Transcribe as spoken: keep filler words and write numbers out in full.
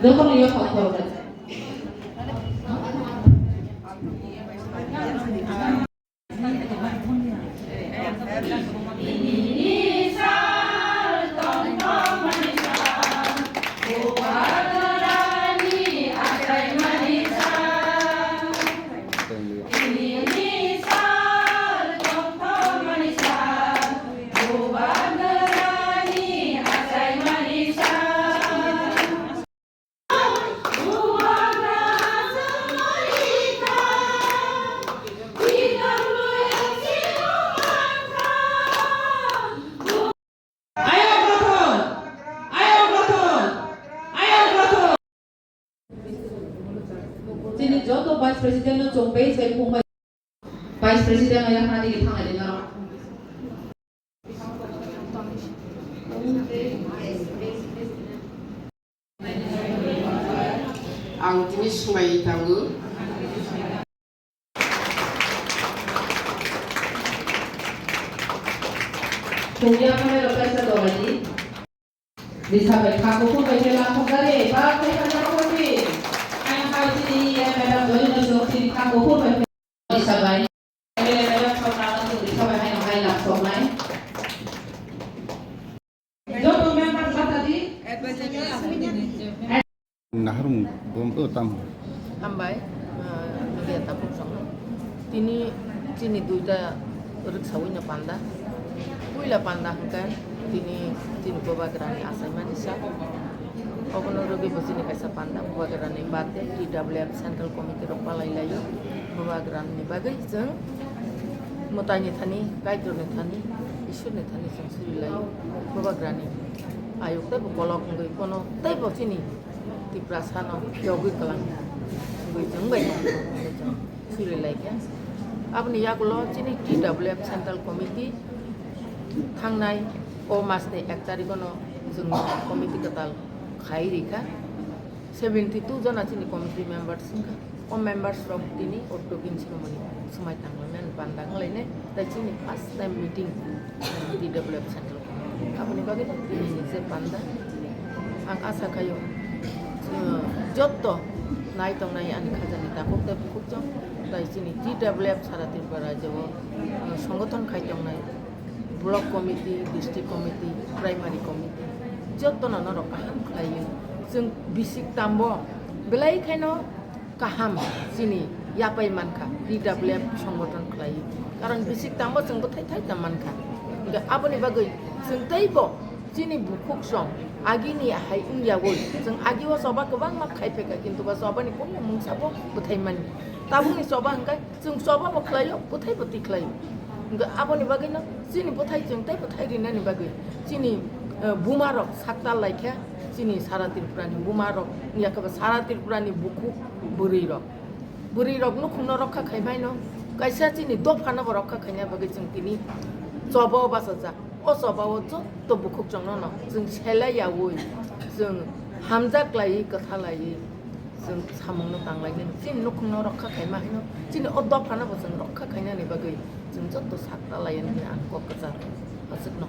Jotono yophang khoroknwi. Ayok rothon! Ayok rothon! Ayok rothon! Chini joto Vice President no chwng page bai phung bai. Vice President no yakhna digi thanglai di norok. Ang tini swngbai tongo. Chwngya phano rok kaisa dolaidi. Risa bai kha kuphur bai khe laphok gari, ba khe kha laphok gari. Ang hai chini ya madam doi no sok chini kha kuphur bai khe. Risa bai. Madam sok na no risa bai hai no hai laphok nai. Joto member bata di. Naharung bom o tam. Hambai, ah, media tabuk song. Tini chini duita rwksawi no panda. Puila panda hwnkhe tini chini Bubagrani achaimani sa. Obono rwgwi bo chini kaisa panda Bubagrani birthday T W F Central Committee rok palai laio. Bubagrani bagwi chwng mwtaini thani, Kaitorni thani, Ishwarni thani chwng suri laio. Bubagrani ayuk tei bo kolok wngwi kono tei bo chini Tiprasano phiyogwi kwlang wngwi chwng bai tong, wngwi chwng suri lai khe. Aboni yagulo chini T W F Central Committee thangnai o masni ek tarikh no chwng committee kwtal khai rikha. Seventy two jona chini committee members wngkha. O members rok tini o token sinamani swmai tanglaimani panda wnglainai. Tai chini first time meeting T W F Central Committee. Aboni bagwi tini ni je panda. Ang asa khaio, uh, jotto nai tongnai ani khajani takhuk tei bukhuk chwng. Tai chini T W F sara Tripura rajyo o, uh, songothon khai tongnai. Block committee, district committee, primary committee, jotono norok kaham khlaiwi. Chwng bisik tambo belai khaino kaham chini yapai mankha, T W F songbothon khlaiwi. Karon bisik tambo chwng bwthai thai tam mankha. Hwnkhe aboni bagwi chwng teibo chini bukhuk song agini hai wngyawi chwng agi o choba kwbangma khai phaikha, kintu ba chobani kunu mungsa bo bwthai mani. Tabukni choba hwnkhe Chwng choba bo khlaio, bwthai bo twi khlaio. Hwnkhe aboni bagwino chini bwthai chwng tei bwthai rinani bagwi chini, eh, buma rok saktal laikha, chini sara Tripura ni buma rok, yakhe ba sara Tripura ni bukhuk bwrwi rok. Bwrwi rok nukhung no rokha khai baino, kaisa chini dopha no bo rokha khaina bagwi chwng tini choba o bachajak. O choba o jotto bukhuk chwng no no chwng selai yaui, chwng hamjak laiwi, kwtha laiwi. Chwng samungno tanglainani, chini nukhungno rokha khaima hino, chini o dophano bo chwng rokha khainani bagwi chwng joto sakta lainani ang kok kwchar aswkno.